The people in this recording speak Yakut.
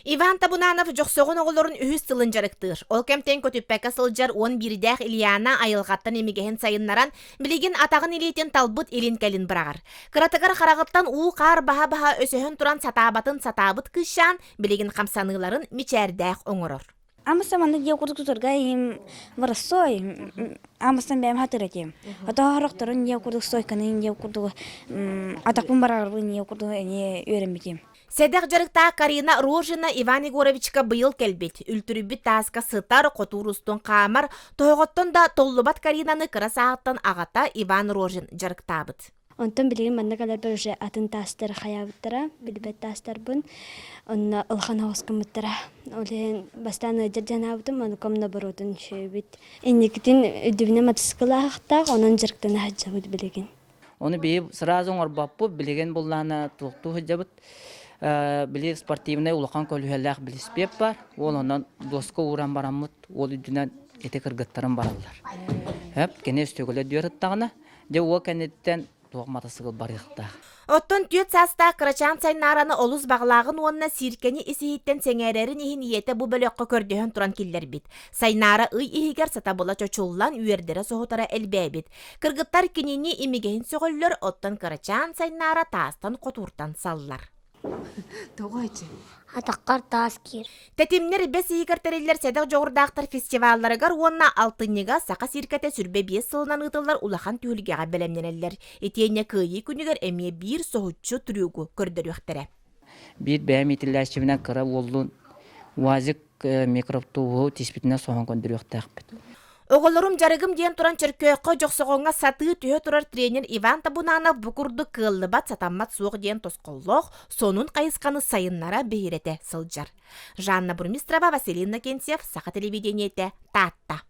Иван Табунанов Дьохсоҕун оҕолорун үһүс сылын дьарыктыыр. Ол кэмтэн көтүппэккэ сылдьар 11-дээх Ильяна айылҕаттан имигэһин сайыннаран, билигин атаҕын илиитин талбыт илин-кэлин быраҕар. Кыратыгар хараҕыттан уу-хаар баһа-баһа өсөһөн туран сатаабатын сатаабыт кыысчаан билигин хамсаныыларын мичээрдээх оҥорор. Амыстан маннык дьиэ курдук тутарга им выростой, амыстан бэйэм хатыр этим. Ото хорохторун дьиэ курдук стойканы дьиэ курдук атахпын барарбын дьиэ курдук эни үөрэммитим. Сэдэх дьарыктаах Карина Рожина Иван Егоровичка быйыл кэлбит. Үлтүрүйбүт тааска сытар, хотуур устун хаамар, тоһоҕоттон да толлубат Каринаны кыра сааһыттан аҕата Иван Рожин дьарыктаабыт. Онтон билигин манна кэлэрбэр уже атын таастары хайаабыттара, билбэт таастарбын. Онно улахан оҕус гыммыттара. Ол иһин бастаан ыалдьар дьанаабытым, онукам наоборотун үчүгэйбит. Инникитин үрдүбүнэ матасыкылаахтаах, онон дьарыктана сылдьабыт билигин. Ону биһи сразу оҥорбоппут, билигин буллаана туохтуу сылдьабыт. Били спортивнай улахан көлүөһэлээх билиспиэт бар. Ол онон доска ууран бараммыт, ол үрдүнэн ити кыргыттарым бараллар. Хөп, кини өстөгөлө дүөр ыттаҕына, дьэ уол кэнниттэн туох матасыгыл барыахтаах. Оттон түөрт саастаах кырачаан Сайнаараны олус баҕалааҕын уонна сииркэни ис-иһиттэн сэҥээрэрин иһин ийэтэ бу бөлөххө көрдөһөн туран киллэрбит. Сайнаара ый иһигэр сатабыла чочуллан, үөрдэрэ-соһутара элбээбит. Кыргыттар кинини имигэһин сөҕөллөр, оттон кырачаан Сайнаара таастан хотууртан саллар. Тоҕо эчи? Атаххар таас киир. Тэтимнэр бэс ыйыгар тэриллэр сэдэх дьоҕурдаахтар фестивалларыгар уонна алтынньыга Саха сииркэтэ 25 сылынан ыытыллар улахан түһүлгэҕэ бэлэмнэнэллэр. Итиэннэ Кыайыы күнүгэр эмиэ биир соһуччу трюгу көрдөрүөхтэрэ. Биир бэйэм иитиллээччибинэн кыра уоллуун УАЗик микроавтобуһу тиспитинэн соһон көрдөрүөхтээхпит. Оҕолорум дьарыгым диэн туран Чөркөөххө Дьохсоҕоҥҥо сатыы түһэ турар тренер Иван Табунанов бу курдук кыаллыбат, сатаммат суох диэн тосхоллоох, сонун хайысханы сайыннара биһирэтэ сылдьар. Жанна Бурмистрова, Василий Иннокентьев, Саха телевидениетэ, Таатта.